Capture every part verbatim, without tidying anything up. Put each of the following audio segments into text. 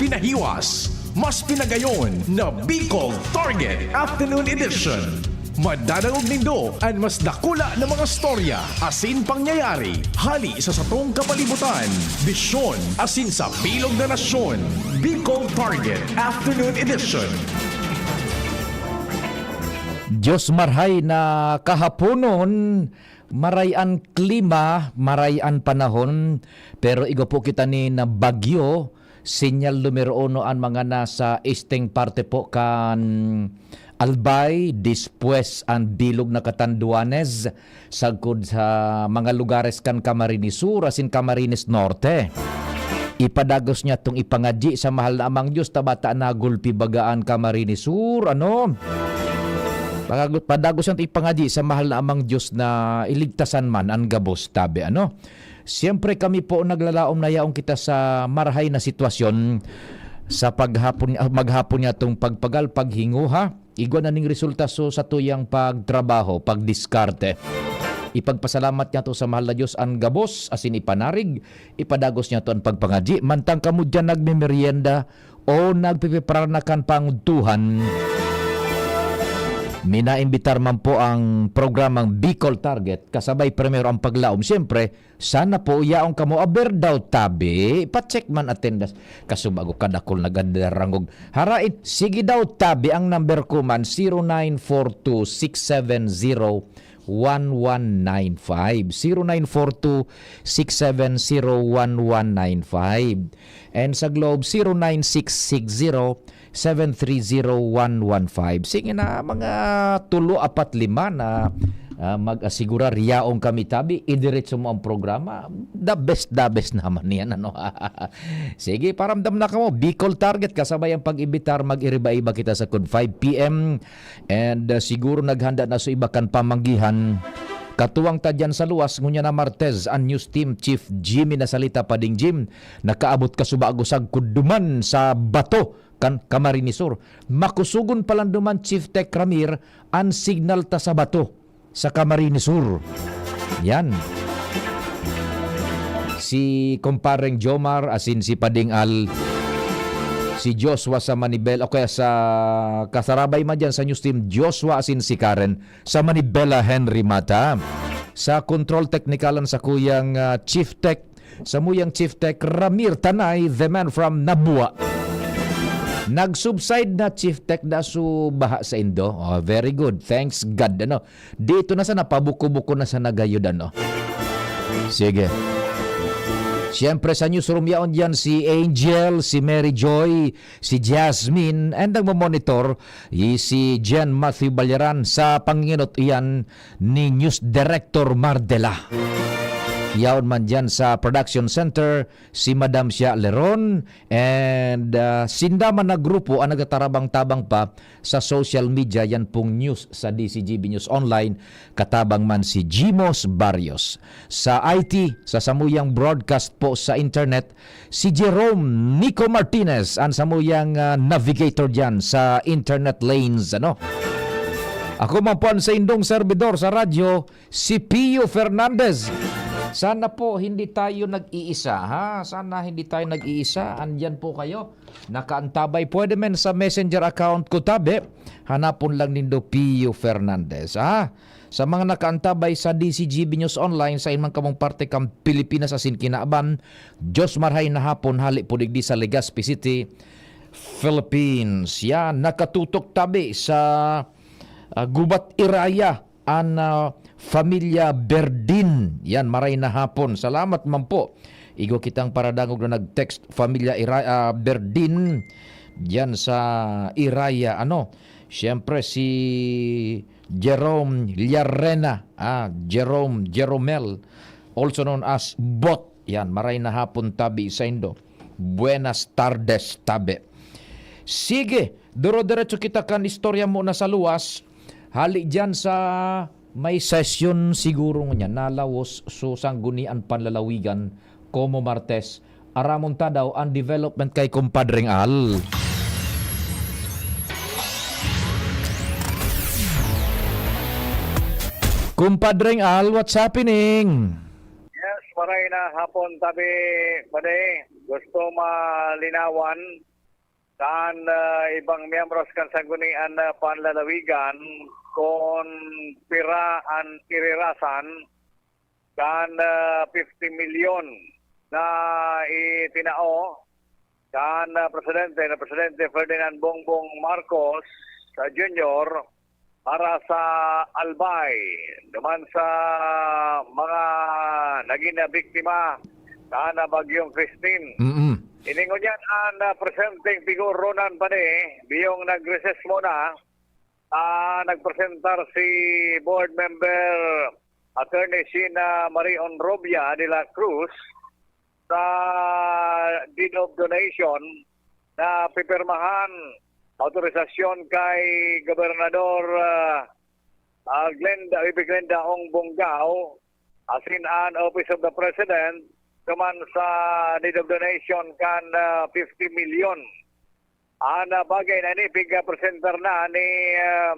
Nahiwas, mas pinagayon na Bicol Target Afternoon Edition. Madadangog nindo an mas dakula na mga storya asin pangyayari hali sa satong kapalibutan, bisyon asin sa bilog na nasyon. Bicol Target Afternoon Edition. Diyos marhay na kahaponon, maray an klima, maray an panahon, pero igwa po kita ni na bagyo, senyal numero uno an mga nasa easteng parte po kan Albay, despues an bilog na Catanduanes, sagkod sa mga lugares kan Camarines Sur asin Camarines Norte. Ipadagos niya tong ipangadyi sa mahal na Amang Diyos, ta bata nagulpi baga an Camarines Sur, ano? Pagagot, padagos niya tong ipangadyi sa mahal na Amang Diyos na iligtasan man an gabos, tabi, ano? Siyempre, kami po naglalaom na yaon kita sa marahay na sitwasyon sa paghapon, ah, maghapon niya tong pagpagal, paghinguha. Igwa na ning resulta so sa tuyang pagtrabaho, pagdiskarte. Ipagpasalamat niya to sa mahal na Diyos an gabos, asin ipanarig, ipadagos niya to an pagpangadyi. Mantang kamo diyan nagmemerienda o nagpipiprarna kan pangudtuhan, minaimbitar man po ang programang Bicol Target, kasabay primero ang paglaom. Siyempre, sana po yaon kamo aber daw tabi, pa-check man attendance. Kasubago kadakol nagadarangog. Harain, sige daw tabi, ang number ko man, zero nine four two six seven zero one one nine five. Zero nine four two six seven zero one one nine five. And sa Globe, zero nine six six zero seven three zero one one five. Sige na, mga tulo, apat, lima na, ah, mag-asigurar yaon kami tabi, idiretso mo ang programa. The best, the best naman yan, ano? Sige, paramdam na kamo. Bicol Target, kasabay ang pag-imbitar, mag-iriba-iba kita sagkod five P M. And, ah, siguro naghanda na so iba kan pamanggihan. Katuwang ta diyan sa luwas, ngunyan na Martes, ang News Team Chief Jimmy Nasalita, Pading Jim, nakaabot kasubago sagkod duman sa Bato kan Camarines Sur. Makusugon pa lang duman, Chief Tech Ramir, an signal ta sa Bato sa Camarines Sur. Yan. Si Kumpareng Jomar, asin si Pading Al, si Joshua sa Manibela, o kaya sa kasarabay man dyan sa News Team, Joshua asin si Karen sa Manibela, Henry Mata. Sa control technical, an sakuyang, ah, Chief Tech, samuyang Chief Tech, Ramir Tanay, the man from Nabua. Nag-subside na, Chief Tech, da su baha sa indo. Oh, very good. Thanks God, ano. Dito na sana, pabuko-buko na sana gayod, ano. Sige. Siyempre, sa newsroom yaon diyan si Angel, si Mary Joy, si Jasmine, and ang monitor, i-, si Jen Matthew Balyaran. Sa panginot iyan ni News Director Mardela. Yaon man diyan sa production center, si Madam Shia Leron, and, ah, sinda man na grupo ang nagtatarabang-tabang pa sa social media, yan pong news sa D C G B News Online, katabang man si Jimos Barrios. Sa I T, sa samuyang broadcast po sa internet, si Jerome Nico Martinez, ang samuyang, ah, navigator diyan sa internet lanes, ano? Ako man po ang saindong servidor sa radyo, si Pio Fernandez. Sana po hindi tayo nag-iisa, ha? Sana hindi tayo nag-iisa. Andiyan po kayo. Nakaantabay. Pwede man sa messenger account ko, tabi. Hanapon lang nindo Pio Fernandez, ha? Sa mga nakaantabay sa D C G B News Online, sa inman kamong parte kan Pilipinas asin kinaban, Diyos marhay na hapon, hali po digdi sa Legazpi City, Philippines. Yan, nakatutok tabi sa, ah, Gubat Iraya, an, ah, Familia Berdin. Yan, maray na hapon. Salamat man po. Igwa kitang paradangog na nag-text, Familia Ira-, ah, Berdin. Yan sa Iraya, ano. Siyempre, si Jerome Llarena, ah, Jerome, Jeromel, also known as Bot. Yan, maray na hapon tabi saindo. Buenas tardes, tabi. Sige, duro-diretso kita kan istorya mo na sa luwas. Hali diyan sa may sesyon siguro ngunyan, nalawos so Sanggunian Panlalawigan, komo Martes, aramon ta daw an development kay Kumpadreng Al. Kumpadreng Al, what's happening? Yes, maray na hapon, tabi, padi. Gusto malinawan, kan, ah, ibang miyembros kan Sanggunian na Panlalawigan kun pira an irirasan kan, ah, fifty milyon na itinao kan, ah, presidente, na Presidente Ferdinand Bongbong Marcos, ah, Junior para sa Albay, duman sa mga nagin na biktima kan, ah, Bagyong Christine. Mm. Ini ngunyan an, ah, presenteng pigoronan pa ni, biyong nag-recess muna, ah, nagpresentar si Board Member Attorney Sheena Marie Onrobia de la Cruz sa deed of donation na pipirmahan, autorisasyon kay Gobernador, ah, ah, Glenda, Bibi Glenda Ong Bongao, asin an Office of the President, duman sa deed of donation kan, ah, fifty milyon. An, ah, bagay na ini, piga-presentar na ni, ah,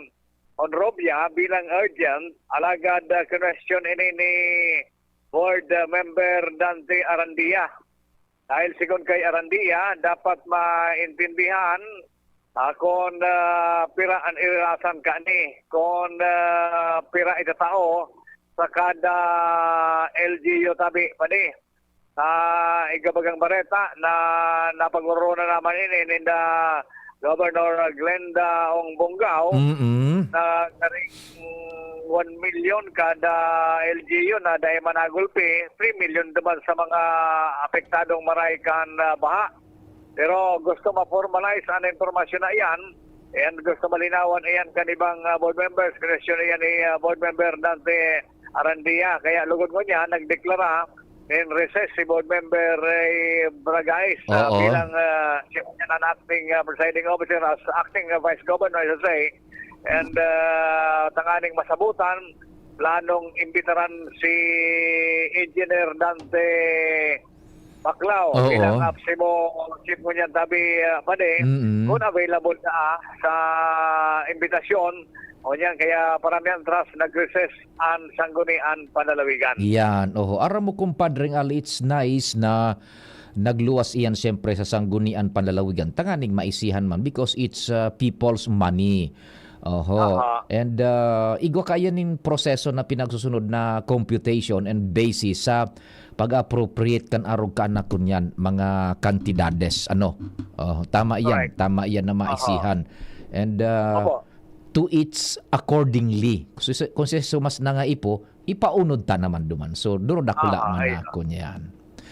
Onrobia bilang urgent, alagad, ah, kinwestiyon ini ni Board, ah, Member Dante Arandia. Dahil sigon kay Arandia, dapat maintindihan, ah, kun, ah, pira an irirasan kani, kun, ah, pira itatao sa kada L G U tabi pa ni. Sa igwa bagang bareta na napag-ororonan na man ini ninda Governor Glenda Ong Bongao, Mm. na karing one milyon kada L G U na dai managulpi, three milyon naman sa mga apektadong maray kan, ah, baha. Pero gusto ma-formalize an impormasyon na iyan, and gusto malinawan iyan kan ibang, ah, board members, question iyan ni, ah, Board Member Dante Arandia. Kaya lugod ngunyan, nagdeklara in recess si Board Member Ray Bragais, ah, Oo. bilang, ah, siya ngunyan an acting, ah, presiding officer as acting, ah, vice governor, I should say. And, ah, tanganing masabutan, planong imbitaran si Engineer Dante Baclao Oo. bilang APSEMO chief ngunyan tabi, ah, padi, Mm. kung available na, ah, sa imbitasyon. O niyan, kaya paramihan tras nag-recess an Sanggunian Panlalawigan. Yan, oho. Aram mo, kumpadre, nga it's nice na nagluwas iyan siyempre sa Sanggunian Panlalawigan tanganing maisihan man because it's, uh, people's money. Oho. Aha. And, uh, igwa kaya ning proseso na pinagsusunod na computation and basis sa pag-appropriate kan arog kaanak ko niyan, mga kantidades, ano. Oh, tama iyan, Correct. tama iyan na Aha. maisihan. And, uh, Opo. to each accordingly. Kung si, kung si sumas na nga ipo, ipaunod ta naman duman. So, duro dakula Ah, man ayun. ako niyan.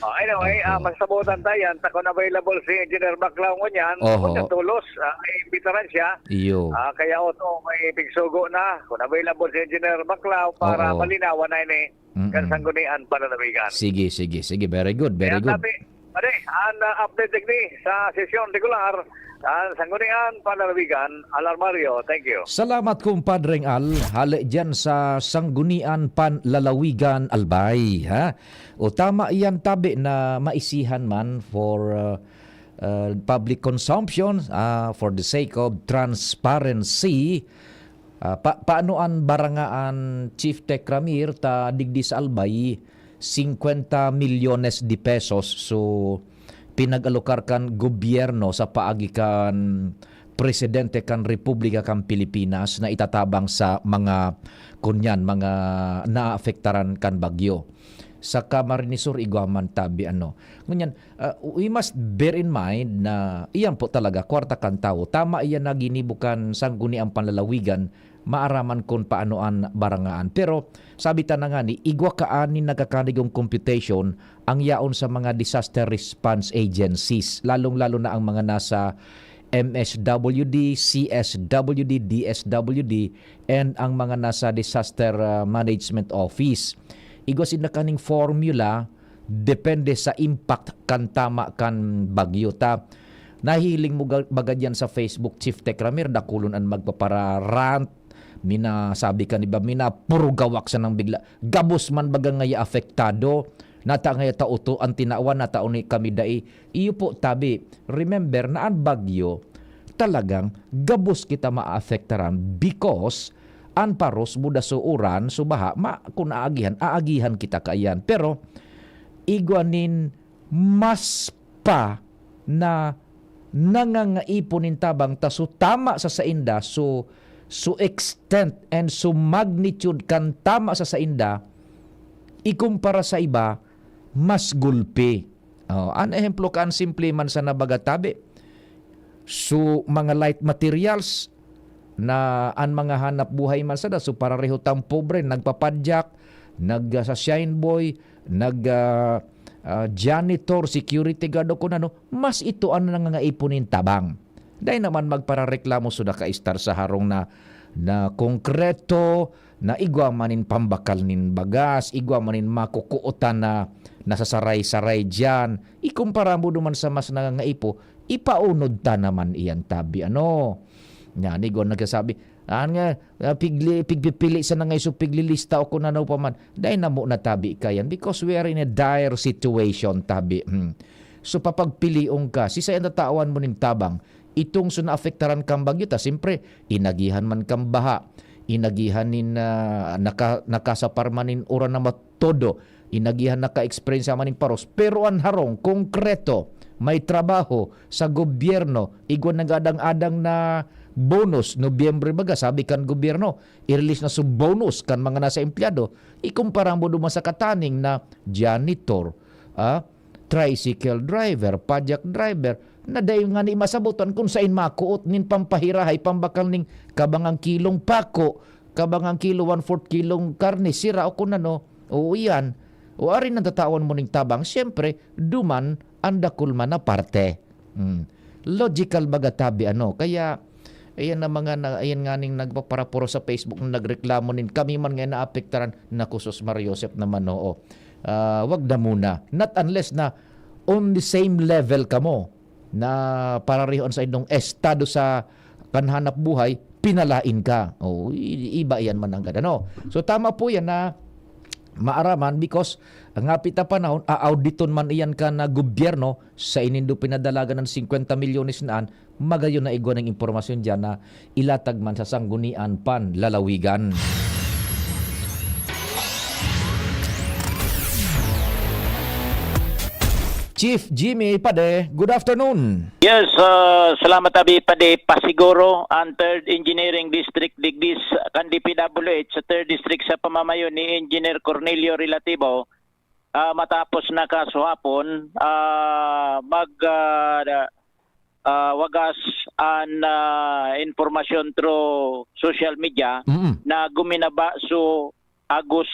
Oh, anyway, ah, Oho. masabutan ta yan. Ta kung available si Engineer Baclao ngunyan, Oho. kung niya tulos, ah, may imbitaran siya. Iyo. Ah, kaya oto, may pigsugo na. Kung available si Engineer Baclao para Oo. malinawan na ini, Mm-mm. kan Sanggunian Panlalawigan. Sige, sige, sige. Very good, very Kaya good. sabi, pare, ang, ah, update digdi sa sesyon regular, ang Sanggunian Panlalawigan, Alarmario. Thank you. Salamat, kumpadreng Al. Hale dyan sa Sanggunian Panlalawigan, Albay, ha? O tama yan, tabi na maisihan man for, uh, uh, public consumption, uh, for the sake of transparency. Uh, pa-, paano an barangaan, Chief Tech Ramir, ta digdi sa Albay, cincuenta millones de pesos. So, pinag-alokar kan gobyerno sa paagi kan presidente kan Republika kan Pilipinas na itatabang sa mga, kunyan, mga naapektaran kan bagyo. Sa Camarines Sur, igwa man tabi, ano. Ngunyan, ah, we must bear in mind na iyan po talaga, kwarta kan tawo. Tama iyan na ginibo kan Sangguniang Panlalawigan, maaraman kun paano an barangaan. Pero, sabi ta na ngani, igwa kaani nagkakanigong computation ang yaon sa mga disaster response agencies, lalong-lalo na ang mga nasa M S W D, C S W D, D S W D, and ang mga nasa Disaster, ah, Management Office. Igwa sinda kaning formula, depende sa impact kan tama kan bagyo. Ta, nahiling mo ga-, baga diyan sa Facebook, Chief Tech Ramir, dakulon an magpapara-rant, minasabi kan iba, minapurugawak sa nang bigla. Gabos man baga ngaya apektado, nata ngaya tao to, an tinawan, nata ni kami dai. Iyo po, tabi, remember na an bagyo, talagang gabos kita maapektaran because an paros, buda so uran, so baha, ma-, kun aagihan, aagihan kita kaiyan. Pero, igwa nin mas pa na nangangaipon nin tabang, ta so tama sa sainda, so, so extent and so magnitude kan tama sa sainda, ikumpara sa iba, mas gulpi. Oh, an ehemplo kan simple man sa nabaga tabi. So, mga light materials na an mga hanap buhay man sana, so, parareho tang pobre, nagpapadyak, nag, ah, sa shine boy, nag, ah, ah, janitor, security guard o kun ano, mas ito an nangangaipon nin tabang. Dai naman magparareklamo so naka-estar sa harong na, na konkreto, na igwa man nin pambakal nin bagas, igwa man nin makukuotan na nasasaray-saray diyan. Ikumpara mo duman sa mas nangangaipo, ipaunod ta naman iyan tabi, ano? Yan, igwa nagsasabi, "An nga, ah, pigli-, pigpipili sa nangay so piglilista o kun ano pa man." Dai namo na tabi kayan because we are in a dire situation, tabi. Hmm. So, papagpilion ka. Sisay an tatawan mo nin tabang? Itong so naapektaran kan bagyo, ta siyempre, inagihan man kan baha, inagihan nin, ah, naka-, nakasapar man nin uran na matodo, inagihan naka-experience man nin paros. Pero an harong, konkreto, may trabaho sa gobyerno, igwa nag-adang-adang na bonus, Nobyembre baga, sabi kan gobyerno, i-release na so bonus kan mga nasa empleyado. Ikumpara mo duman sa kataning na janitor, ah, tricycle driver, padyak driver, na dai ngani masabotan kun sain makuot nin pampahirahay, pambakal ning kabangang kilong pako, kabangang kilo, one-fourth kilong karne, sira o kun ano. Oo, iyan. O arin ang tatawan mo ning tabang, siyempre, duman ang dakul man na parte. Hmm. Logical baga tabi, ano? Kaya, ayan na mga na, ayan nga ning nagpaparapuro sa Facebook na nagreklamo nin kami man nga naapektaran. Naku, sus, Mario Joseph naman, oo. Ah, wag na muna. Not unless na on the same level kamo na pararehon sa indong estado sa panhanap buhay, pinalain ka. O, i-, iba yan man ang gada, no? So, tama po yan na maaraman because ang hapit na panahon, aauditon man iyan ka na gobyerno sa inindo pinadalagan ng singkwenta milyones naan, magayon na igwa ng impormasyon dyan na ilatag man sa Sanggunian Panlalawigan. Chief Jimmy Pade, good afternoon. Yes, ah, salamat abi Pade. Pasiguro ang Third Engineering District digdi sa kan D P W H sa Third District sa pamamayo ni Engineer Cornelio Relativo, ah, matapos na kasuhapon, ah, mag, ah, ah, wagas an, ah, impormasyon through social media Mm. na guminaba so Agus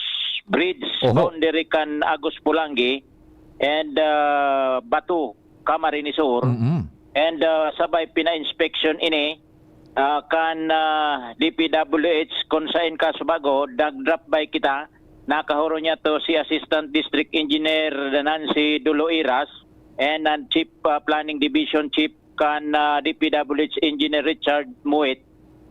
Bridge, Oho. boundary kan Agus Polangui and, ah, Bato, Camarines Sur. Mm-mm. And, ah, sabay pina-inspection ini, ah, kan, ah, D P W H kun sain kasubago, nag-drop by kita, nakahuro niya to si Assistant District Engineer Nancy Doloiras and ang Chief, ah, Planning Division Chief kan, ah, D P W H Engineer Richard Muit.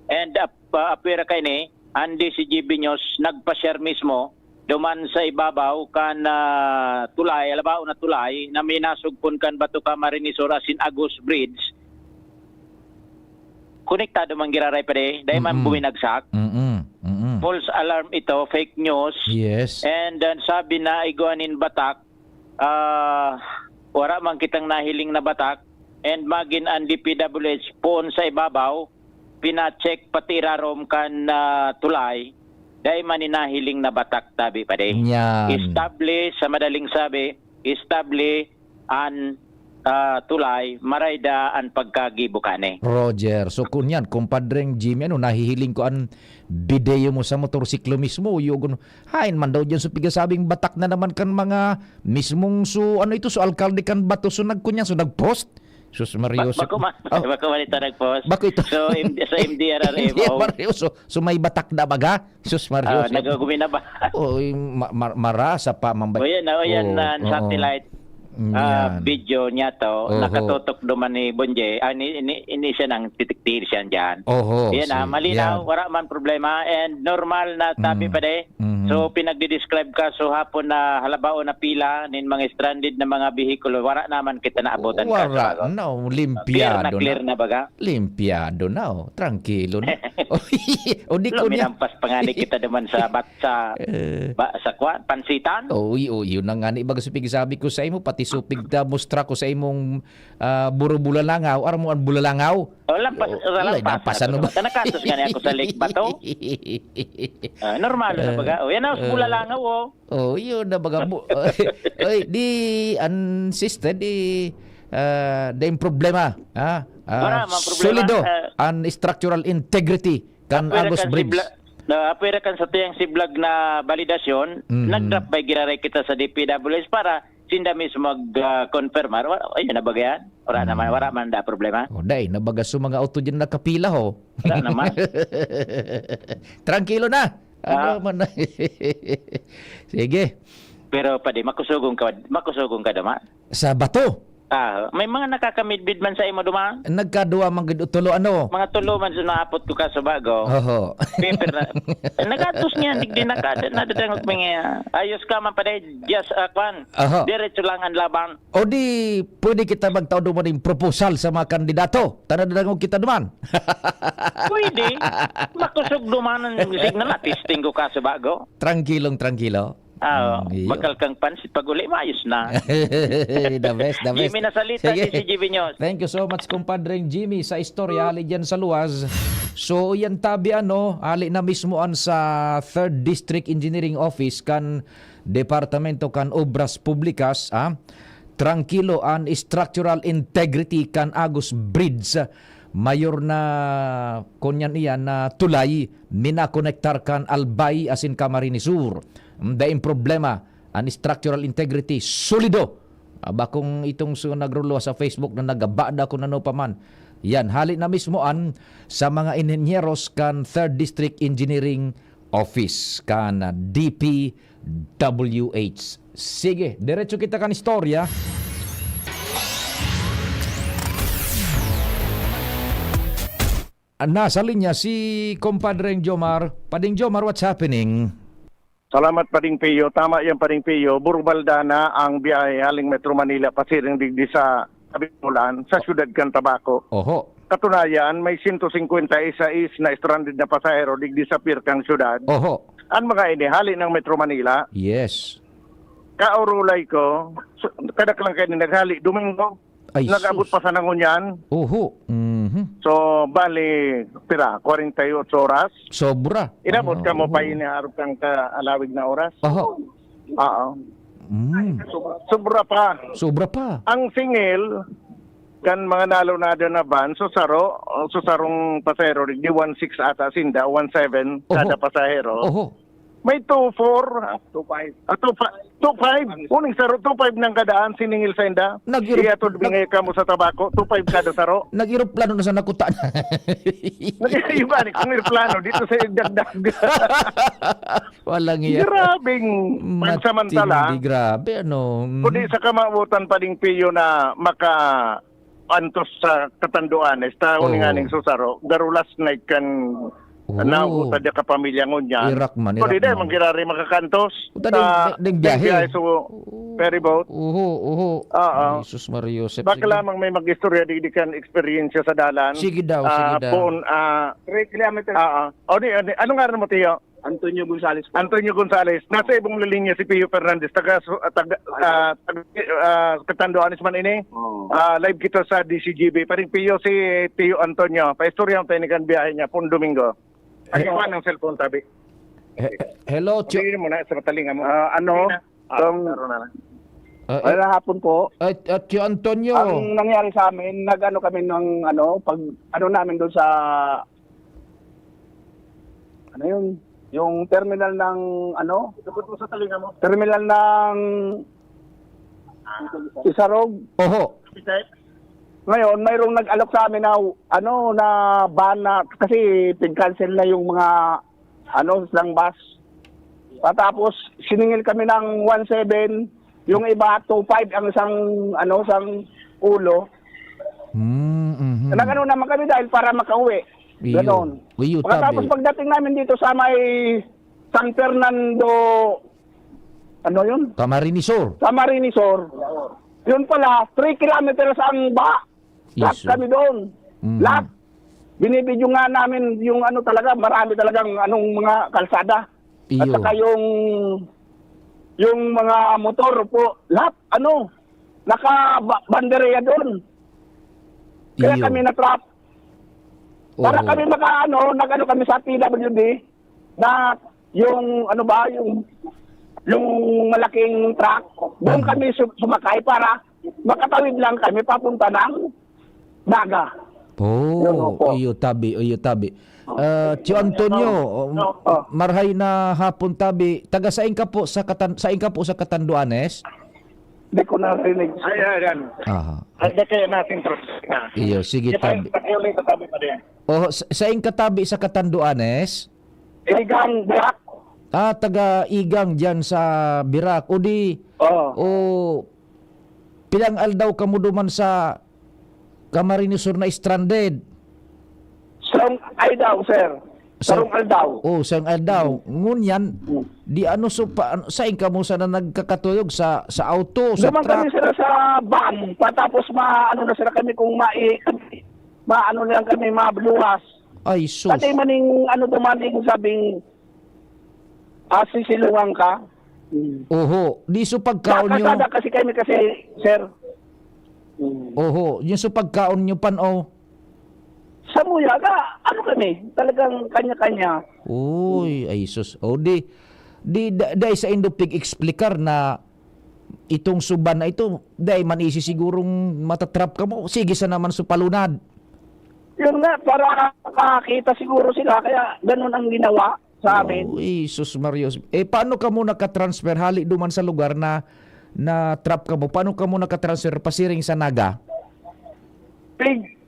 And, ah, pa-, apwera kaini, ang D C G B News nagpa-share mismo duman sa ibabaw kan, ah, tulay, alabao na tulay na minasugpon kan Bato Camarines Sur asin Agus Bridge. Konektado man giraray pa di, dai man Mm-mm. buminagsak. Mm-mm. Mm-mm. False alarm ito, fake news. Yes. And then sabi na igwa nin batak, ah, wara man kitang nahiling na batak. And magin ang D P W H poon sa ibabaw, pina-check pati irarom kan, ah, tulay, dai man ni nahiling na batak tabi pa di. Yan. Establish, sa madaling sabi, establish an, ah, tulay, maray da an pagkagibo kani. Roger. So, kun yan, kumpadreng Jimmy, ano, nahihiling ko an video mo sa motorsiklo mismo, yugon, hain man daw dyan so pigasabing batak na naman kan mga mismong so, ano ito, so alkalde kan Bato, so nagkunyan, so nag-post? Sus, Mario, Ba-, so, bako man, ah, bako man ito nag-post. Bako ito. So, M-, sa M D R R M O. M D R R M O, so, so may batak na baga? Sus, Mario, Ah, so, nagagumi na ba? Oy, ma-, ma-, marasa pa, mambay-, O, yan, o, yan, Oh, ah, oo. satellite, ah, Yan. video niya to, Oho. nakatutok duman ni Bonje. Ah, ni, ni, ini siya nang titiktir siya dyan. Oho, Yan, ah, si-, malinaw, yan. wala man problema, and normal na tabi Mm. pa di. Mm. So, hmm, pinagdi-describe ka, so, hapon na halabaon na pila nin mga stranded na mga behikulo, wara naman kita naabotan ka, Wara, so, no, clear na limpyado clear na. Na baga. Limpyado na, oh. Trangkilo na. O, di Lo, ko niya. Minampas pa nga ni kita naman sa bat-, sa, Eh. ba, sa kwan, pansitan. Oh, uy, uy, yun na nga ni, baga supig sabi ko sa imo, pati supig ta, mustra ko sa imong, ah, buro bulalangaw, aram mo ang bulalangaw? O, lampas, O, sa alay, lampas. Lampas, ano ba? Nakatos nga niya ako sa Lake Bato. Ah, normal na Eh, baga. O, yan ang eh. Bulalangaw, oh. Oh, yun na baga mo. Oy, di, an sister, di, ah, di yung problema, ha? Ah, Wala mang problema, solido eh. An structural integrity kan Pwede Agus kan Bridge. Sibla-, na, pwede kan sa tiyang siblag na validasyon, Mhm. nag-drop by giraray kita sa D P W S para sinda mismo mag, ah, confirm. Wala, ayun na baga yan. Wala Hmm. naman, wala man da problema. Oh, dai, nabagas yung mga auto dyan nakapila, ho. Wala naman. Trangkilo na. Ah. Ano man na. Sige. Pero, padi, makusugon ka, makusugon ka, duma? Sa bato? Ah, may mga nakakamidbid man sa imo, duma? Nagkadua man gid o tulo, ano? Mga tulo man sa naapot ko ka sa bago. Oho. Paper na. Nagatos niya, digdi na ka, nadadangog mo nga. Ayos ka man, padi, just, ah, kwan. Oho. Diretso lang ang laban. O di, pwede kita magtao duman ning proposal sa mga kandidato. Tana, dadangog kita duman. Pwede. Makusog duman ang signal na testing ko ka sa bago. Trangkilong trangkilo. Ah, Mm, iyo. Bakal kang pansit pag uli, maayos na. The best, the best. Jimmy Nasalita, Sige. D C G B News. Thank you so much, kumpadreng Jimmy, sa istorya hali dyan sa luwas. So, yan tabi, ano, hali na mismo an sa Third District Engineering Office kan Departamento kan Obras Publikas, ah. Trangkilo an structural integrity kan Agus Bridge. Mayor na, kunyan iyan, na tulay, minakonektar kan Albay asin Camarines Sur. Daing problema, an structural integrity, solido. Aba, kung itong su-, nagruluwas sa Facebook na nagabada kung ano pa man. Yan, hali na mismo an sa mga inhenyeros kan Third District Engineering Office kan D P W H. Sige, diretso kita kan istorya. Nasa linya si Compadreng Jomar. Pading Jomar, what's happening? Salamat, Pading Pio. Tama yan, Pading Pio. Burbalda na ang biyahe haling Metro Manila pasiring digdi sa Kabimbulan, sa siyudad kan Tabaco. Oho. Katunayan, may sento singkwenta y seis na stranded na pasahero digdi sa pier kan siyudad. Oho. Ang mga ini, hali ng Metro Manila. Yes. Kaurulay ko, su-, kadaklan kayo na naghali, Domingo. Ay, Nag-abot sus. pa sana ngunyan. Oho. Mhm. So, bali, pira, kwarenta y ocho oras. Sobra. Inabot Ah, ka mo pa oho. ini, harap kang kaalawig na oras. Oho. Oo. Mm. Sobra pa. Sobra pa. Ang singil, kan mga nalunada na van, susaro, susarong pasahero, di one six ata sinda, one seven Oho. kada pasahero. Oho. May two four. Two five. Ah, two five. Two five. Uning saro, two five nang kadaan, siningil sa inda. Nag-irop-, Iya to, nag- bingay ka mo sa Tabaco, two five kada saro. Nag-eroplano na sa nakuta na. Nag-, yung balik, ang eroplano, dito sa Dagdag. Walang iya. Grabing Matindi, pansamantala. Grabe, ano? Mhm. Kundi sa kamawotan pa ding piyo na maka-antos sa katanduan, esta, Oh. uning aning susaro, garulas na ikan Oh. na utad ka pamilya ngunyan. Irak man, Kundi irak dahil man. manggirari makakantos Uta sa ding, ding biyahe. biyahe sa Oo. ferry boat. Oho, oho. Oo. Jesus Maria Joseph, Baka sige. lamang may mag-istorya di, di kan eksperyensya sa dalan. Sige daw, Ah, sige daw. Poon, ah, Three kilometers. ah, ah. O, di, ano, ano nga rin mo, Tiyo? Antonio Gonzales po. Antonio Gonzales. Nasa ibong linya si Pio Fernandez, taga, taga, ah, taga, ah, Catanduanes man ini. Oo. Ah, live kita sa D C G B. Paring Pio, si Pio Antonio. Paistorya ang tinigan biyahe niya, pong Domingo. Ay, Eh, kuha ng cellphone, tabi. He-, hello, Tio. Hindi mo na sa matalinga mo. Ah, ano? Sige na. Ah, Tong, laro na lang. Ah, eh, Magandang hapon po. At, at Tio Antonio. Ang nangyari sa amin, nag-ano kami ng, ano, pag, ano namin doon sa, ano yun? Yung terminal ng, ano? Ikot mo sa talinga mo. Terminal ng Isarog. Oho. Ngayon, mayroong nag-alok sa amin na, ano, na van na, kasi pin-cancel na yung mga, ano, isang bus. Patapos, siningil kami ng one seven, yung iba, two five ang isang, ano, isang ulo. Mm, mhm. Nag-ano naman kami dahil para makauwi. Iyo. Ganon. Iyo, Pagkatapos tabi. pagdating namin dito sa may San Fernando, ano yun? Camarines Sur. Camarines Sur. Yun pala, three kilometers ang baha. Lahat Iso. kami doon. Mhm. Lahat. Binibidyo nga namin yung ano talaga, marami talagang anong mga kalsada. At Iyo. saka yung, yung mga motor po, lahat ano, naka-, ba-, bandereya doon. Kaya Iyo. kami na-trap. Para Oho. kami maka-, ano, nag-ano kami sa P W D, na yung, ano ba, yung, yung malaking truck, doon Mhm. kami su-, sumakay para makatawid lang kami papunta ng Naga. Oh, Yun, opo. iyo tabi, iyo tabi. Ah, Tio Antonio, oh, No, oh. marhay na hapon tabi. Taga sain ka po sa Katan-, sain ka po sa Catanduanes? Di ko narinig. Ay, ay, yan. Aha. Ay, di kaya natin trust na. Iyo, sige, Di ba, tabi. Pakiulit sa tabi pa din. Oh, sa, sain ka tabi sa Catanduanes? Igang, Black. Ah, taga Igang diyan sa Virac. O di, Oo. o, pilang aldaw kamo duman sa Camarines Sur na stranded? Sarong aldaw, sir. Sa Sarong aldaw. Oh, sarong aldaw. Hmm. Ngunyan, Hmm. di ano, so, pa, ano, sain kamo sana nagkakatuyog? Sa, sa auto, sa Duman truck? kami, sir, sa van. Patapos ma-, ano na, sir, kami kung mai-, maano lang kami, maluwas. Ay, sus. Dati maning, ano, dumaning sabing, ah, sisilungan ka. Hmm. Oho, di so pagkaon nyo. Kakasada kasi kami kasi, sir. Hmm. Oho, yung so pagkaon nyo pan, oh. Sa muya, ga-, ano kami, talagang kanya-kanya. Uy, ay sus. O di, di, da-, dai sa indo pig-explicar na itong suban na ito, dai man isi sigurong matatrap kamo. Sige sa naman so palunad. Yun nga, para makakita siguro sila, kaya ganun ang ginawa sa amin. Oh, Jesus Maria. Eh, paano kamo nakatransfer hali duman sa lugar na, na trap kamo? Paano kamo nakatransfer pasiring sa Naga? Pig-,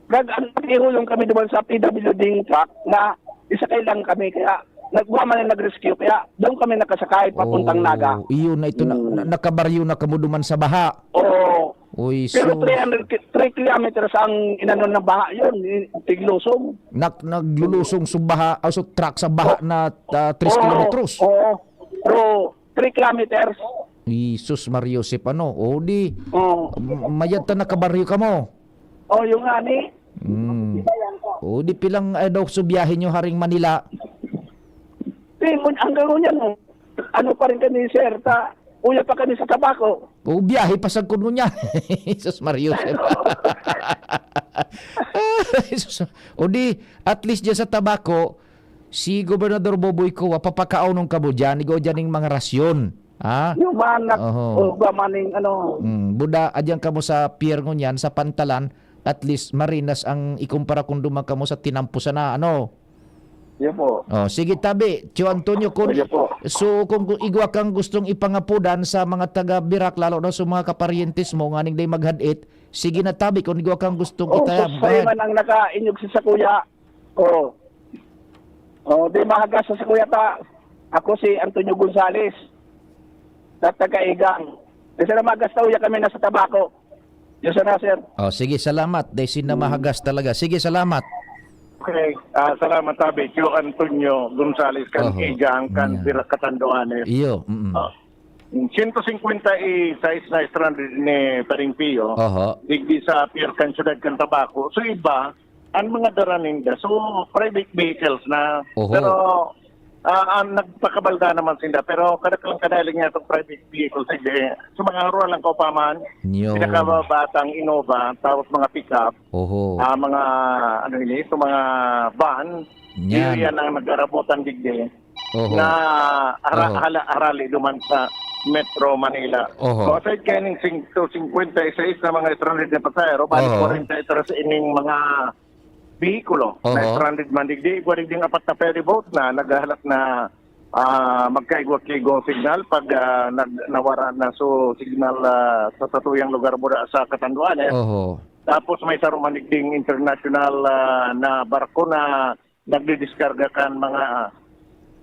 nag-, ano, ihulong kami duman sa P W D truck na isakay lang kami, kaya nagwa man ang nag-rescue, kaya doon kami nakasakay papuntang Oh, Naga. Iyo na ito, na, Mm. na, nakabaryo na kamo duman sa baha. Oo. Uy, Pero so three hundred ki-, three kilometers ang inano ng baha yun, i-, tiglusong. Nak-, naglulusong sa baha, ah, so truck sa baha Oh. na, ah, tres Oo, kilometros. oo. Pero three kilometers. Jesus Maria Josep, ano? O di, Oo. m-, mayad ta nakabaryo kamo. Oh, yung nga ni. Mm. O di, pilang, eh, daw so biyahe nyo haring Manila? Di, mun-, hanggang ngunyan, oh. Ano pa rin kami, sir, ta, uya pa kami sa Tabaco. O, biyahe pa sagkod ngunyan. Jesus Maria Josep. Jesus. O di, at least dyan sa Tabaco, si Gobernador Boboy Coa, papakaonon kamo dyan, igwa dyan ning mga rasyon. Ha? Yung man, nak-, Oho. o, ba maning, ano. Mm, buda, adyan kamo sa pier ngunyan, sa pantalan, at least marinas ang ikumpara kung duman kamo sa tinampo sana, ano? Yan po. Oh, sige, tabi, Tio Antonio, kun, Yan po. so, kung gu-, igwa kang gustong ipangapodan sa mga taga Virac, lalo na sa mga kaparyentes mo, nganing day maghad-it, sige na, tabi, kung igwa kang gustong Oh, itayab, so, go ahead. man ang nakainyog sa sakuya. Oh. Oh, di mahagas sa sakuya ta. Ako si Antonio Gonzales. Sa taga Igang. Di sana mahagas ta, uya kami na sa Tabaco. Yun sana, sir. Oh, sige, salamat. Dahil sina Hmm. mahagas talaga. Sige, salamat. Okay. Ah, salamat, tabi. Tio Antonio Gonzales, kan Oho. Igang, kan Yan. Virac, Catanduanes. Iyo, mm-mm. Ah, sento singkwenta y seis na stranded ni Paring Pio. Oho. Digdi sa pier kan siyudad kan Tabaco. So, iba, ang mga dara ninda. So, private vehicles na. Oho. Pero, ah, ang nagpakabalda naman sinda. Pero kadaklan kadali nga itong private vehicles, hindi. So, mga haruan lang kaupaman, Nyo. pinakabatang Innova, tapos mga pickup, Oho. ah, mga, ano ini, ito, mga van, Yan. yun yan ang nag-arabutan digdi Oho. na ara-, Oho. hala-, harali duman sa Metro Manila. Oho. So, aside kaining singkwenta y seis na mga stranded na pasahero, bali Oho. kwarenta y tres ining mga behikulo na Oho. stranded man digdi. Igwa digding apat na ferry boat na naghahalat na, ah, magkaigwa-kigwa signal pag, ah, nag-, nawara na so signal, ah, sa satuyang lugar mura sa Catanduanes. Oho. Tapos may saro man digding international, ah, na barko na nagdidiskarga kan mga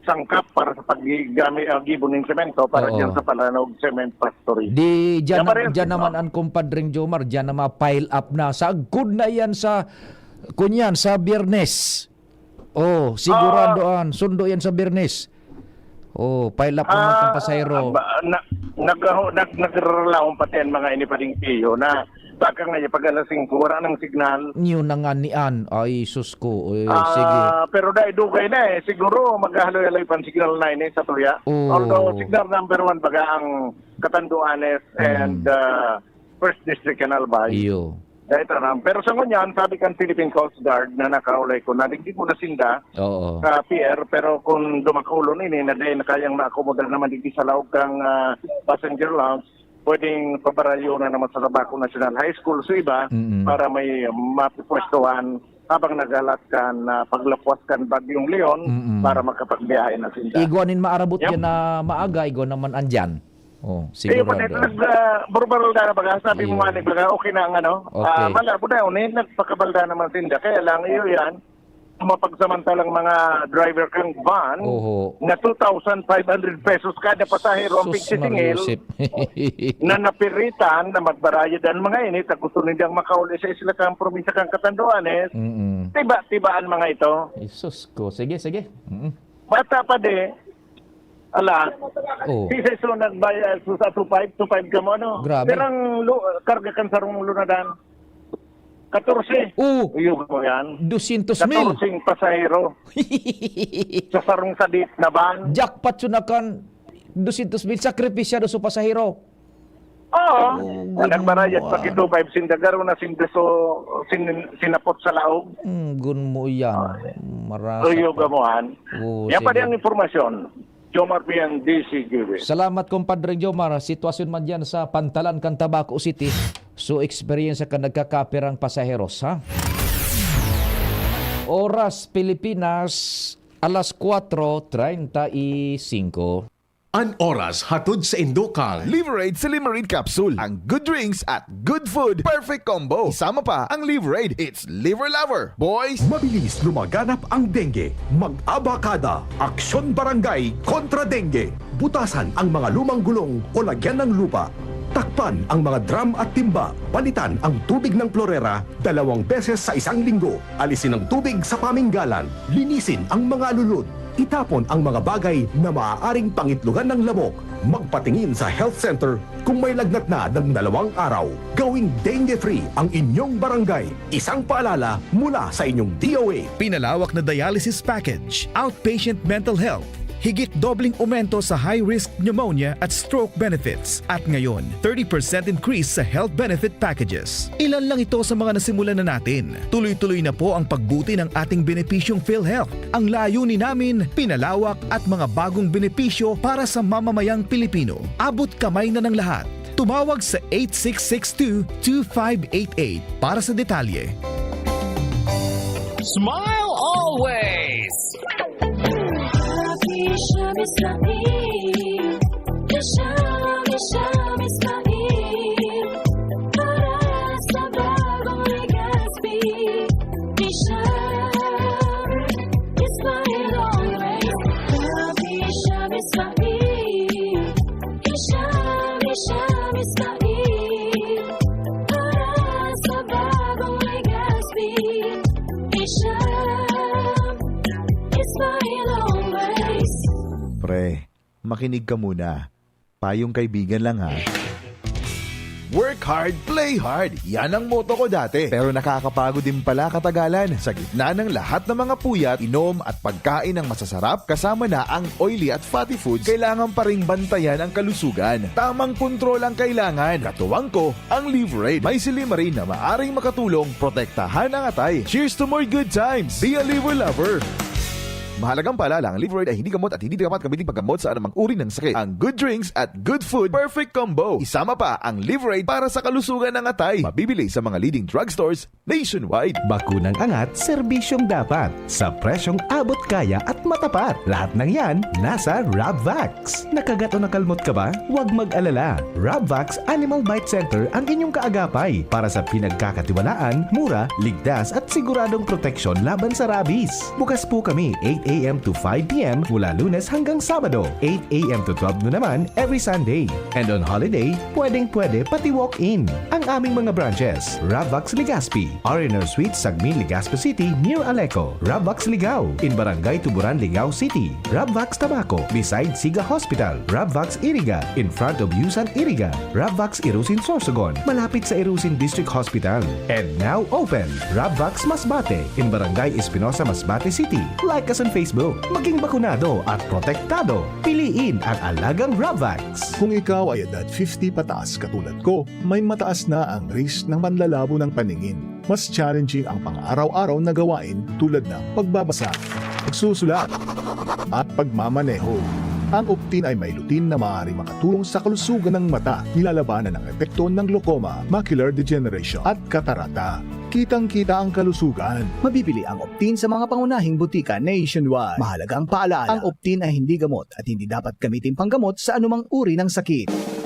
sangkap para sa paggamit, ah, gibo ning semento para Oo. diyan sa Palanog Cement Factory. Di, diyan Yan na, pa rin. diyan naman ang kumpadring Jomar, diyan na ma-pile up na. Sagkod na yan sa, kunyan, sa Biyernes. Oh, sigurado Ah. an, sundo yan sa Biyernes. Oh, pile up naman Ah, kang pasahero. ba, na, nag-, nag-, nagraralahon pati ang mga ini pa ding piyo na baka nga pag alas singko, wala nang signal. Yun na nga niyan. Ay, sus ko. Eh, sige. Ah, pero dai, dugay na eh. Siguro, maghahaloy-haloy pa ang signal nine eh, sa tuya. Oo. Although, signal number one, baga ang Catanduanes Mm. and, ah, First District kan Albay. Iyo. Dai taram. Pero sa ngunyan, sabi kan Philippine Coast Guard na nakaulay ko na, digdi ko na sinda Oo. sa pier, pero kung dumakulon ini, na dai na kayang maakomodar naman digdi sa laog kang, ah, passenger lounge, pwedeng pabaralyo na naman sa Tabaco National High School sa iba Mm. para may mapipwestuhan habang nagalat kan, ah, paglapwas kan Bagyong Leon Mm. para makapagbiyahe na sinda. Igwa nin maarabot Yep. yan na maaga, igwa naman andyan. Oh, Iyo pa sigurado. dito, nag, ah, burbaralda na baga, sabi mo Iyo. nga ni baga, okay na ang ano, Okay. ah, malabo na yun, eh, nagpakabalda naman sinda. Kaya lang, iyo yan, mapagsamantalang mga driver kang van Oho. na two thousand five hundred pesos kada pasahero ang Sus, pigsi Maria singil Josep. na napiritan na magbarayad ang mga ini, ta gusto nilang makauli sa isla kang probinsya kang Catanduanes. Mm-mm. Tiba-tibaan mga ito. Jesus ko. Sige, sige. Mm. Bata pa di, ala, Oh. si Seso nagbayad sa two five, two five ka mo, ano? Grabe. Pero ang lu-, karga kan sarong lunadan, katorse. Oh. Uyog mo yan. Dosyentos mil. Katorseng pasahero. Sa sarong sadit na van. Jackpot yun na kan dosyentos mil. Sakripisyado sa pasahero. Oo. Oh, Na good nagbarayad mo, pa ah. kito five sinda, garo na sinda so, sin-, sinapot sa laog. Hmm, gun mo yan. Ah. Marasa Uyog pa. mo, han. Oh, Yan pa sige. di ang impormasyon. Jomar P N D C G B. Salamat, Compadre Jomar. Sitwasyon man dyan sa pantalan kan Tabaco City. So, eksperyensya ka nagkakaperang pasaheros, ha? Oras, Pilipinas, alas kwatro treinta y cinco. An oras hatod sa indo kan Liverade Silimarin Capsule. Ang good drinks at good food, perfect combo. Isama pa ang Liverade. It's Liver Lover, boys! Mabilis lumaganap ang dengue. Mag-abakada, Aksyon Barangay kontra Dengue. Butasan ang mga lumang gulong o lagyan ng lupa. Takpan ang mga drum at timba. Palitan ang tubig ng plorera dalawang beses sa isang linggo. Alisin ang tubig sa paminggalan. Linisin ang mga alulod. Itapon ang mga bagay na maaaring pangitlogan ng lamok. Magpatingin sa health center kung may lagnat na ng dalawang araw. Gawing dengue-free ang inyong barangay. Isang paalala mula sa inyong D O A. Pinalawak na dialysis package, outpatient mental health, higit dobleng aumento sa high-risk pneumonia at stroke benefits, at ngayon, thirty percent increase sa health benefit packages. Ilan lang ito sa mga nasimulan na natin. Tuloy-tuloy na po ang pagbuti ng ating benepisyong PhilHealth. Ang layunin namin, pinalawak at mga bagong benepisyo para sa mamamayang Pilipino. Abot kamay na ng lahat. Tumawag sa eight six six two, two five eight eight para sa detalye. Smile always! Happy Shami Sami. Shami Shami Sami. Para sa bagong Legazpi. Isha. Smile always. Happy Shami Sami. Isha, Isha, Isha, para sa bagong Legazpi. Isha, smile always. Pre, makinig ka muna. Payong kaibigan lang, ha. Work hard, play hard. Yan ang motto ko dati. Pero nakakapagod din pala katagalan. Sa gitna ng lahat ng mga puyat, inom at pagkain ng masasarap, kasama na ang oily at fatty foods, kailangan pa ring bantayan ang kalusugan. Tamang kontrol ang kailangan. Katuwang ko, ang Liverade. May silimarin na maaring makatulong protektahan ang atay. Cheers to more good times! Be a Liver Lover! Mahalagang paalala, ang Liverade ay hindi gamot at hindi dapat gamitin paggamot sa anumang uri ng sakit. Ang good drinks at good food, perfect combo. Isama pa ang Liverade para sa kalusugan ng atay. Mabibili sa mga leading drugstores nationwide. Bakunang angat, serbisyong dapat, sa presyong abot kaya at matapat. Lahat ng yan, nasa Rabvax. Nakagat o nakalmot ka ba? Huwag mag-alala. Rabvax Animal Bite Center ang inyong kaagapay para sa pinagkakatiwalaan, mura, ligtas at siguradong proteksyon laban sa rabies. Bukas po kami eight a.m. to five p.m. mula Lunes hanggang Sabado, eight a.m. to twelve noon naman every Sunday. And on holiday, pwedeng-pwede pati walk-in. Ang aming mga branches, Ravvax Legazpi, R and R Suite, Sagmin, Legazpi City, near Aleco, Ravvax Ligao, in Barangay Tuburan, Ligao City, Ravvax Tabaco, beside Siga Hospital, Ravvax Iriga, in front of Yusan Iriga, Ravvax Irusin Sorsogon, malapit sa Irusin District Hospital. And now open, Ravvax Masbate, in Barangay Espinosa, Masbate City. Like us on Facebook. Maging bakunado at protektado. Piliin ang alagang Ravvax. Kung ikaw ay edad fifty pataas katulad ko, may mataas na ang risk ng panlalabo ng paningin. Mas challenging ang pang-araw-araw na gawain tulad ng pagbabasa, pagsusulat, at pagmamaneho. Ang Optin ay may lutein na maaaring makatulong sa kalusugan ng mata, nilalabanan ang epekto ng glaucoma, macular degeneration, at katarata. Kitang-kita ang kalusugan. Mabibili ang Optin sa mga pangunahing butika nationwide. Mahalagang paalaala, ang Optin ay hindi gamot at hindi dapat gamitin panggamot sa anumang uri ng sakit.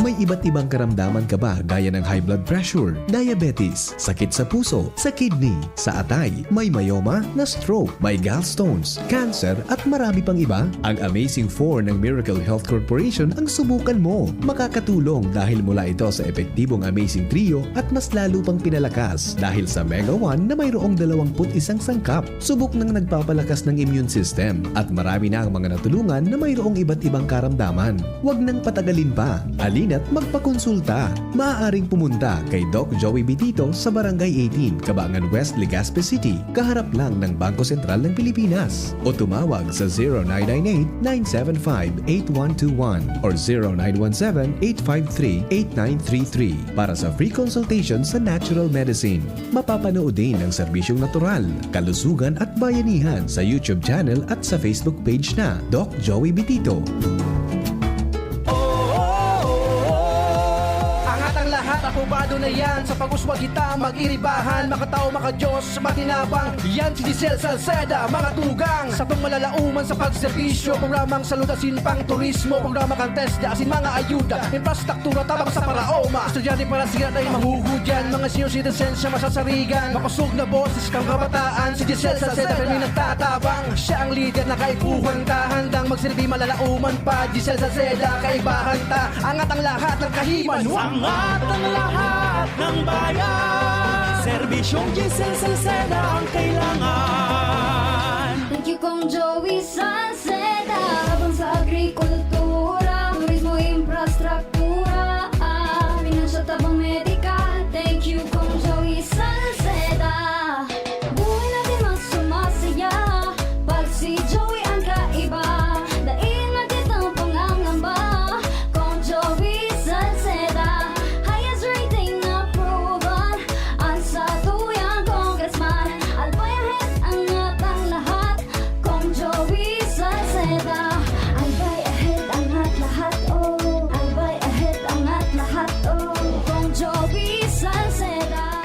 May iba't ibang karamdaman ka ba, gaya ng high blood pressure, diabetes, sakit sa puso, sa kidney, sa atay, may myoma, na-stroke, may gallstones, cancer, at marami pang iba? Ang Amazing Four ng Miracle Health Corporation ang subukan mo. Makakatulong dahil mula ito sa epektibong Amazing Trio at mas lalo pang pinalakas dahil sa Mega One na mayroong dalawampu't isang sangkap. Subok ng nagpapalakas ng immune system at marami na ang mga natulungan na mayroong iba't ibang karamdaman. Huwag nang patagalin pa. Halina't magpakonsulta. Maaaring pumunta kay Doc Joey Bitito sa Barangay eighteen, Cabangan West, Legazpi City, kaharap lang ng Bangko Sentral ng Pilipinas. O tumawag sa zero nine nine eight, nine seven five, eight one two one or zero nine one seven, eight five three, eight nine three three para sa free consultation sa natural medicine. Mapapanood din ang serbisyong natural, kalusugan at bayanihan sa YouTube channel at sa Facebook page na Doc Joey Bitito. Angat ang lahat, apobado na yan. Sa pag-uswag kita, mag-iribahan, makatao, makadiyos, matinabang. Yan si Giselle Salceda, mga tugang. Satong malalauman sa pagserbisyo, programang salud asin pang turismo, programa kan TESDA asin mga ayuda, infrastruktura tabang sa paraoma. Estudyante para siya tayo mahuhudyan, mga senior citizens siya masasarigan. Makosog na boses kang kabataan, si Giselle Salceda kami nagtatabang. Siya ang lider na kaipuhan ta, handang magsilbi malalauman pa. Giselle Salceda, kaibahan ta, angat ang lahat ng kahiman. Angat ang lahat ng bayan. Serbisyong Giselle Salceda ang kailangan. Thank you, Kong Joey Salceda. Tabang sa agrikultura, turismo, infrastruktura, ah, pinansyal, tabang medikal. Thank you, Kong Joey Salceda. Buhay natin mas sumasaya pag si Joey ang kaiba. Dai na kitang pangangamba, Kong Joey Salceda. Highest rating approval, ang satuyang congressman. Albay ahead, angat ang lahat, Kong Joey Salceda. Albay ahead, angat lahat, oh. Albay ahead, angat lahat, oh. Kong Joey Salceda.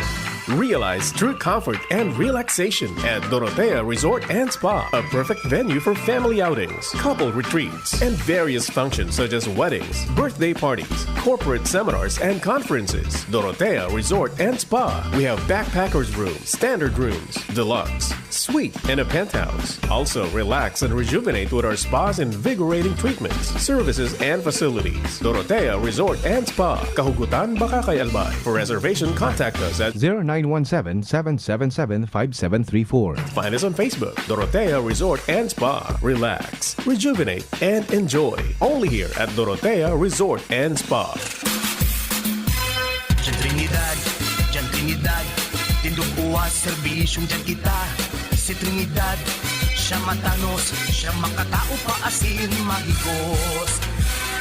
Realize true comfort and relaxation at Dorotea Resort and Spa, a perfect venue for family outings, couple retreats, and various functions such as weddings, birthday parties, corporate seminars, and conferences. Dorotea Resort and Spa. We have backpackers room, standard rooms, deluxe, suite, and a penthouse. Also, relax and rejuvenate with our spa's invigorating treatments, services, and facilities. Dorotea Resort and Spa, Kahugutan, Bacacay, Albay. For reservation, contact us at zero nine one seven, seven seven seven, five seven three four. Find us on Facebook, Dorotea Resort and Spa. Relax, rejuvenate, and enjoy. Only here at Dorotea Resort and Spa. Diyan Trinidad, diyan Trinidad, tindog uwas, serbisyong diyan kita. Si Trinidad, siya matanos, siya makatao pa asin mahigos.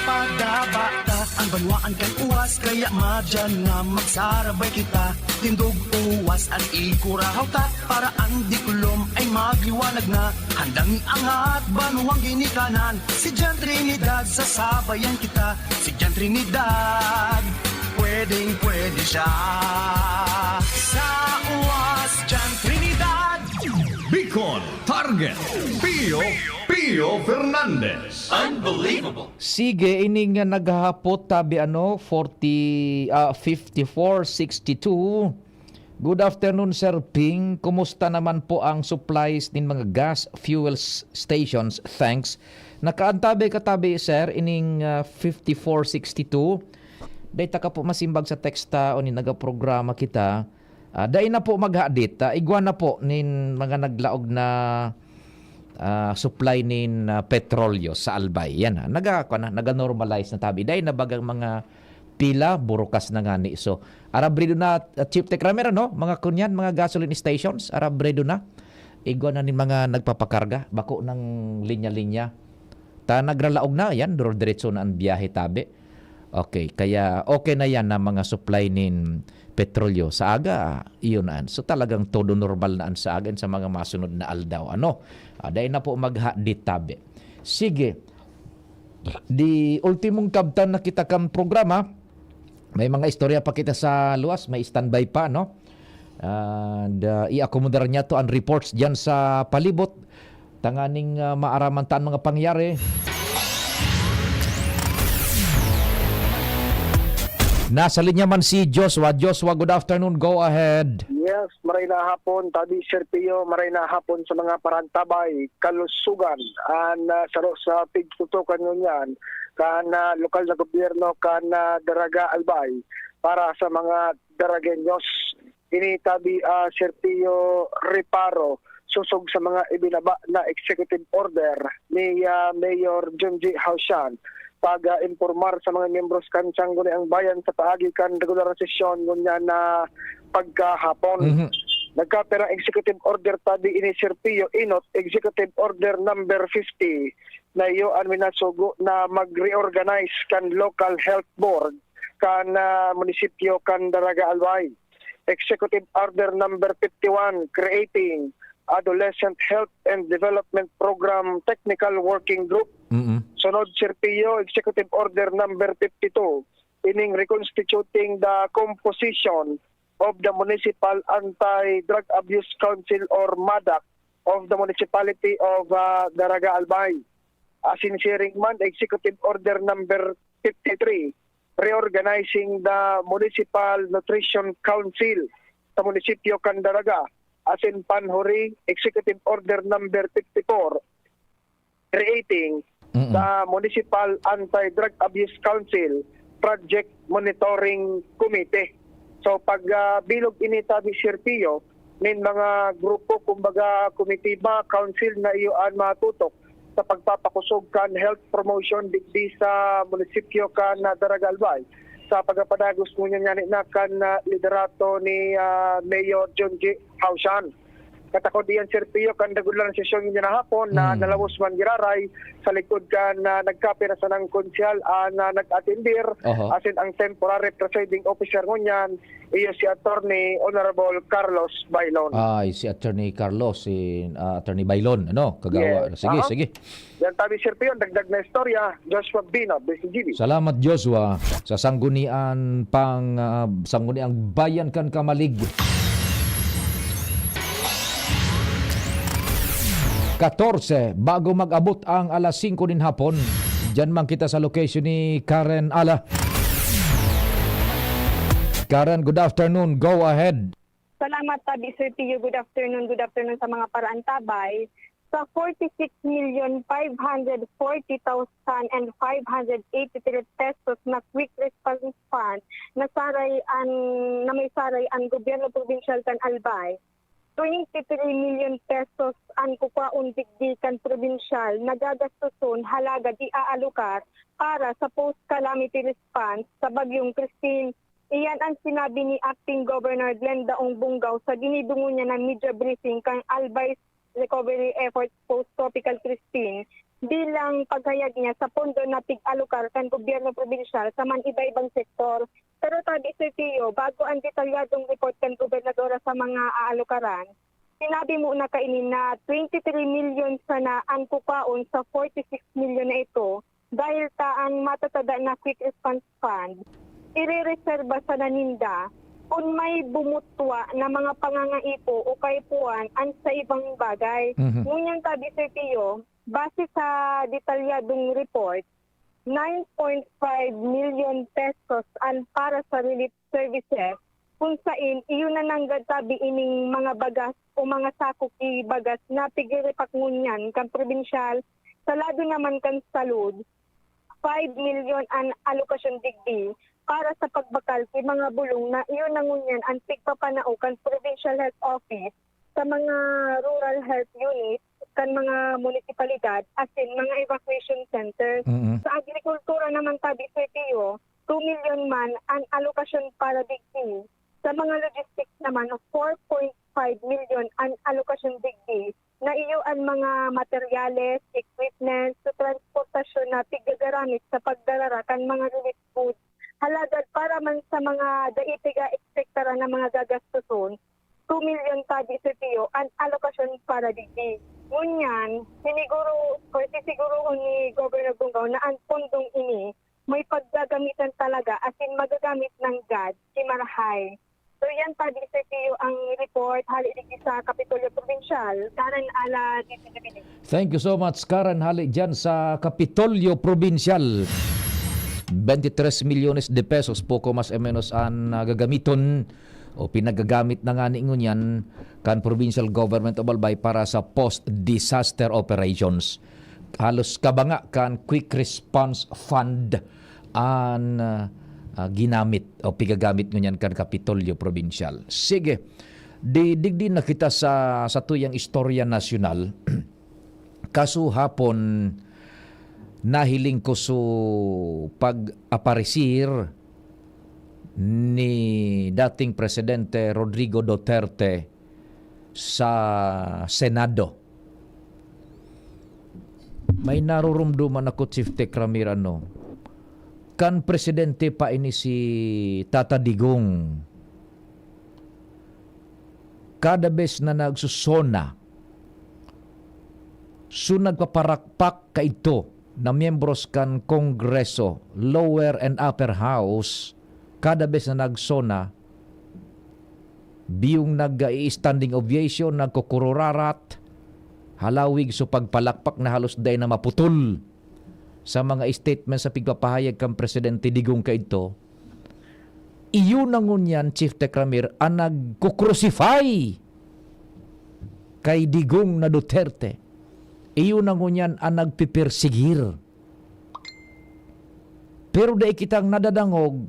Padaba ta ang banwaan kan uwas, kaya madyan na magsarabay kita. Tindog uwas an ikurahaw ta, para an diklom ay magliwanag na. Handang iangat banwang ginikanan, si Jan Trinidad, sasabayan kita. Si Jan Trinidad, pwedeng-pwede siya. Sa uwas, Jan Trinidad. Bicol Target, Pio, Pio Fernandez. Unbelievable! Sige, ini nga naghahapot, tabi ano, forty, ah, fifty-four sixty-two. Good afternoon, Sir Ping. Kumusta naman po ang supplies nin mga gas fuel s-, stations? Thanks. Nakaantabay ka tabi, sir, ining, ah, fifty-four sixty-two. Dai ta ka po masimbag sa teksta o ni nagaprograma kita. Ah, dai na po maghadit. Ah, igwa na po nin mga naglaog na, ah, supply nin, ah, petrolyo sa Albay. Yan, ah. Naga-, kuwan na, naga-normalize na tabi. Dai na bagang mga pila, burukas na ngani. So, arabrido na, ah, Chief Tech Ramir, ano? Mga kunyan, mga gasoline stations, arabrido na. Igwa na nin mga nagpapakarga, bako ng linya-linya. Ta nagralaog na, yan, duro-diretso na ang biyahe tabi. Okay, kaya okay na yan na mga supply nin petrolyo. Sa aga, iyon na. So, talagang todo normal na ang sa aga sa mga masunod na aldaw. Ano? Ah, dai na po maghadit tabi. Sige. Di ultimong kabtan na kita kan programa. May mga istorya pa kita sa luwas, may standby pa, no? And, ah, i-akomodar niya to ang reports diyan sa palibot. Tanganing, ah, maaraman ta ang mga pangyayari. Nasa linya man si Joshua. Joshua, good afternoon. Go ahead. Yes, maray na hapon, Tabi Serpio, maray na hapon sa mga parantabay, kalusugan, an, ah, saro sa pigtutukan ngunyan, kan, ah, lokal na gobyerno, kan, ah, Daraga Albay, para sa mga Daragueños. Ini tabi, ah, Serpio Reparo, sosog sa mga ibinaba na executive order ni, ah, Mayor Junji Haushan, pag-impormar sa mga miyembros kan Sangguniang Bayan sa paagi kan regular na sesyon ngunyan na pagkahapon. Mhm. Nagkapirang executive order tabi ini, Serpio, inot executive order number fifty na iyo an minasugo na mag-reorganize kan local health board kan, ah, munisipyo kan Daraga Albay. Executive Order number fifty-one, creating Adolescent Health and Development Program Technical Working Group. Mm-mm. Sunod, Serpio, Executive Order number fifty-two, ining reconstituting the composition of the Municipal Anti-Drug Abuse Council or MADAC of the Municipality of, ah, Daraga Albay. Asin siring man, Executive Order number fifty-three, reorganizing the Municipal Nutrition Council sa munisipyo kan Daraga. Asin panhuri, Executive Order number fifty-four, creating Mm-mm. the Municipal Anti-Drug Abuse Council Project Monitoring Committee. So, pag, ah, bilog ini tabi, Sir Pio, nin mga grupo, kumbaga, komitiba, council na iyo an matutok sa pagpapakosog kan health promotion digdi sa munisipyo kan, ah, Daraga Albay, sa pagpapadagos ngunyan na kan, ah, liderato ni, ah, Mayor Junji Haushan. Katakod iyan, Sir Pio, kan regular na sesyon ngunyan na hapon na Hmm. nalawos man giraray sa likod kan, ah, nagkape na sanang konsyal, ah, na nag-atendir, Oho. asin ang temporary presiding officer ngunyan, iyo si Attorney Honorable Carlos Bailon. Ay, si Attorney Carlos, si, ah, Attorney Bailon, ano, kagawa. Yes. Sige, Aha. sige. Yan tabi, Sir Pio, dagdag na istorya, Joshua Bino, B C G B. Salamat, Joshua. Sa Sanggunian pang, ah, Sangguniang Bayan kan Camalig. Katorse, bago mag-abot ang alas singko nin hapon. Diyan man kita sa location ni Karen Ala. Karen, good afternoon. Go ahead. Salamat, Tabi Sir Pio. Good afternoon, good afternoon sa mga paraantabay. Sa forty-six million five hundred forty thousand and five hundred eighty-three pesos na quick response fund na saray an, na may saray an gobyerno probinsyal kan Albay, twenty-three million pesos an kukwaon digdi kan probinsyal na gagastoson, halaga di aalokar para sa post-calamity response sa Bagyong Christine. Iyan ang sinabi ni Acting Governor Glenda Ong Bunggaw sa ginibo ngunyan na media briefing kan Albay Recovery Efforts Post Tropical Christine, bilang paghayag niya sa pondo na pig-alokar kan gobyerno probinsyal sa man iba-ibang sektor. Pero tabi, Sir Tio, bago ang detalyadong report kan gobernadora sa mga aalokaran, sinabi mo na kaini na twenty-three million sana ang kukwaon sa forty-six million na ito, dahil ta ang matatada na Quick Response Fund, irereserba sana ninda kun may bumutwa na mga pangangaipo o kaipuhan an sa ibang bagay. Mhm. Ngunyan tabi, Sir Tio, base sa detalyadong report, nine point five million pesos an para sa relief services, kung sain iyo na nanggad tabi ining mga bagas o mga sako ki bagas na pigiripak ngunyan kan probinsyal, sa lado naman kan salud, five milyon an alokasyon digdi para sa pagbakal ki mga bulong na iyo na ngunyan an pigpapanao kan Provincial Health Office sa mga rural health unit kan mga munisipalidad asin mga evacuation centers. Mm. Sa agrikultura naman tabi, Sir Pio, two milyon man an alokasyon para digdi. Sa mga logistics naman, four point five milyon an alokasyon digdi na iyo an mga materyales, equipment sa transportasyon na pigagaramit sa pagdarara kan mga relief goods. Halagad para man sa mga dai piga-ekspektara na mga gagastoson, two milyon tabi, Sir Pio, an alokasyon para digdi. Ngunyan, siniguro o sisigurohon ni Governor Bongao na an pondong ini may paggagamitan talaga asin magagamit nanggad ki marahay. So, yan tabi, Sir Pio, ang report hali digdi sa Kapitolyo Probinsyal. Karen Ala, D T V. Thank you so much, Karen, hali dyan sa Kapitolyo Probinsyal. Twenty-tres milyones de pesos, poco mas o menos, an, ah, gagamiton o pinagagamit na ngani ngunyan kan Provincial Government of Albay para sa post-disaster operations. Halos kabanga kan Quick Response Fund an, ah, ah, ginamit o pigagamit ngunyan kan Kapitolyo Probinsyal. Sige, di, digdi na kita sa, sa tuyang istorya nasyonal. Kasuhapon, nahiling ko su pag-aparisir ni dating Presidente Rodrigo Duterte sa Senado. May narurumduman ako, Chief Tech Ramir, ano, kan presidente pa ini si Tata Digong. Kada bes na nagsusona, so nagpaparakpak kaidto na miyembros kan Kongreso, Lower and Upper House, kada bes na nagsona, biyong nag-i-standing ovation, nagkukururarat, halawig so pagpalakpak na halos dai na maputol sa mga statement sa pigpapahayag kan Presidente Digong kaidto. Iyo na ngunyan, Chief Tech Ramir, ang nagkukrusify kay Digong na Duterte. Iyo na ngunyan ang nagpipersigir. Pero dai kitang nadadangog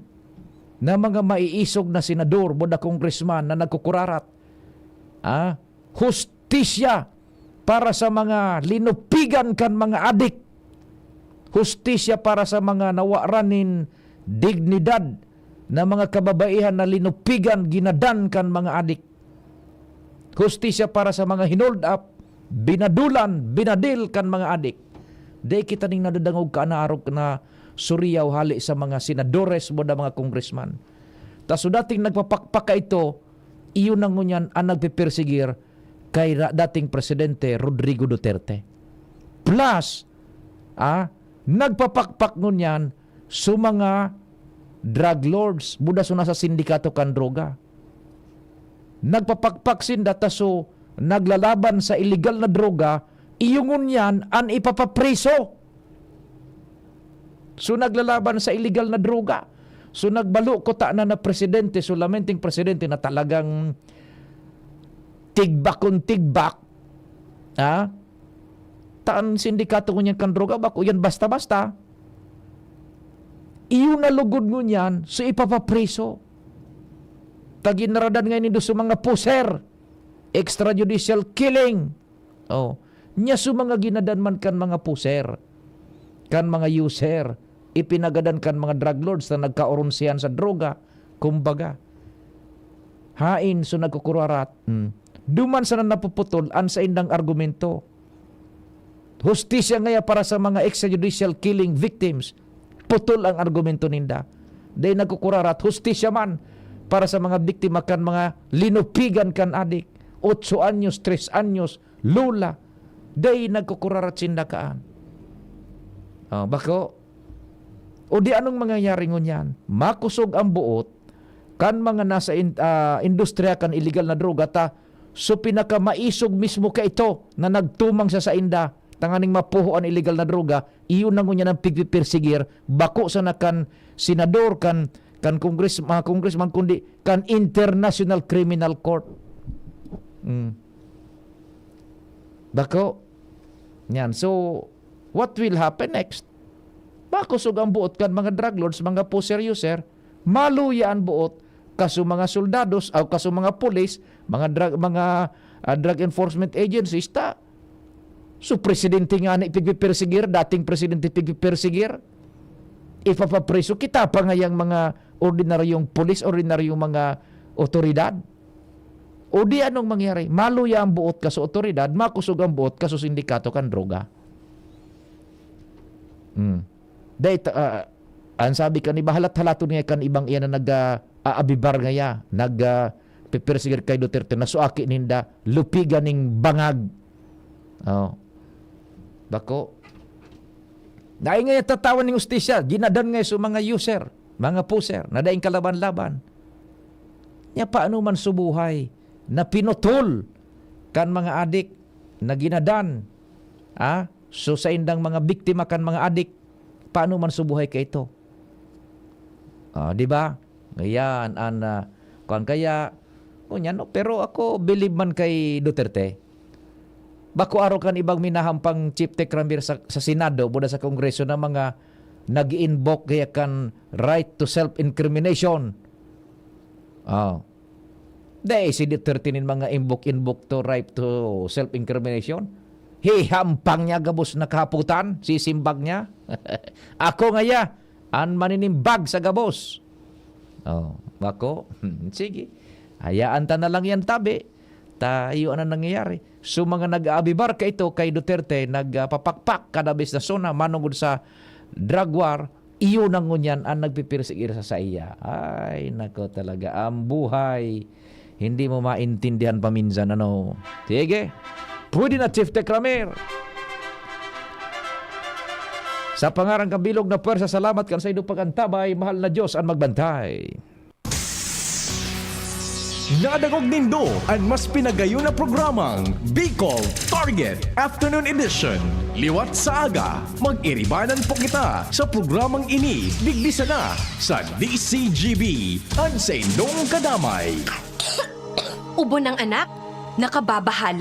na mga maiisog na senador, boda congressman na nagkukurarat. Ah, hustisya para sa mga linupigan kan mga adik. Hustisya para sa mga nawaran nin dignidad na mga kababaihan na linupigan, ginadan kan mga adik. Hustisya para sa mga hinold up, binadulan, binadil kan mga adik. Dai kita ning nadadangog kaanarog na suriyaw hali sa mga senadores, boda mga congressman. Ta so dating nagpapakpak kaidto, iyo na ngunyan ang nagpipersigir kay ra-, dating Presidente Rodrigo Duterte. Plus, ah, nagpapakpak ngunyan so mga drug lords, boda so nasa sindikato kan droga. Nagpapakpak sinda ta so naglalaban sa illegal na droga, iyo ngunyan an ipapapriso. So naglalaban sa illegal na droga. So nagbalo kutana na presidente, so lamenting presidente na talagang tigbak kun tigbak. Ha? Ta an sindikato ngunyan kan droga, bako yan basta-basta. Iyo na lugod ngunyan, so ipapapriso. Ta ginaradan ngayon nindo so mga puser, extrajudicial killing. Oh, nya so mga ginadan man kan mga puser, kan mga user, ipinagadan kan mga drug lords na nagkaoronsihan sa droga, kumbaga. Hain so nagkukurarat, hmm. Duman sana napuputol an saindang argumento. Hustisya ngaya para sa mga extrajudicial killing victims, putol ang argumento ninda. Dai nagkukurarat, hustisya man para sa mga biktima kan mga linupigan kan adik, otso anyos, tres anyos, lula. Dai nagkukurarat sinda kaan. Oh, bako? O di anong mangyayari ngunyan? Makusog ang buot kan mga nasa in-, ah, industriya kan illegal na droga ta so pinakamaisog mismo kaito na nagtumang sa sainda tanganing mapuho an illegal na droga, iyo na ngunyan ang pigpipersigir, bako sana kan senador, kan, kan Congress, mga congressman, kundi kan International Criminal Court. Mm. Bako. Yan. So, what will happen next? Makusog ang buot kan mga drug lords, mga poser user, maluya ang buot kaso mga soldados, o kaso mga pulis, mga drug, mga, ah, drug enforcement agencies, ta. So, presidente nga ni pigpipersigir, dating presidente pigpipersigir, ipapapriso, kita pa ngayang mga ordinaryong pulis, ordinaryong mga otoridad. O di anong mangyari? Maluya ang buot kaso otoridad, makusog ang buot kaso sindikato kan droga. Hmm. Dahil, ah, ang sabi kan iba, halat-halaton nga kan ibang iyan na nag, ah, aabibar ngaya, nag, ah, pipersigir kay Duterte, na suaki ninda, lupigan ning bangag. Oh. Bako. Dahil nga tatawan ning ustisya, ginadan nga sa mga user, mga poser, na daing kalaban-laban. Nya paano man subuhay na pinutol kan mga adik na ginadan? Ah? So, sa indang mga biktima kan mga adik, paano man subuhay kaito? Ah, di ba? Ayan, an, ah, kuwan kaya, ngunyan, no? Pero ako, believe man kay Duterte. Bako aro kan ibang minahampang Chief Tech Ramir sa, sa Senado, buda sa Kongreso na mga nag-invoke kaya kan right to self-incrimination. Oh. Dai si Duterte nin mga invoke-invoke to right to self-incrimination. Hihampang niya gabos na kahapotan, sisimbag niya. Ako ngaya, an maninimbag sa gabos. Oh, bako. Sige. Hayaan ta na lang yan tabi. Ta, iyo an nangyayari. So, mga nag-aabibar kaito kay Duterte, nagpapakpak kada bes na zona manungod sa drug war, iyo na ngunyan an nagpipirsige sa saiya. Ay, nako talaga, ang buhay. Hindi mo maintindihan paminsan, ano? Sige. Pwede na, Chief Tech Ramir. Sa pangaran kan bilog na pwersa, salamat kan saindo pag-antabay. Mahal na Diyos an magbantay. Nadangog nindo an mas pinagayon na programang Bicol Target Afternoon Edition. Liwat sa aga, mag-iribanan po kita sa programang ini digdi sana sa D C G B, an saindong kadamay. Ubo ng anak? Nakababahala?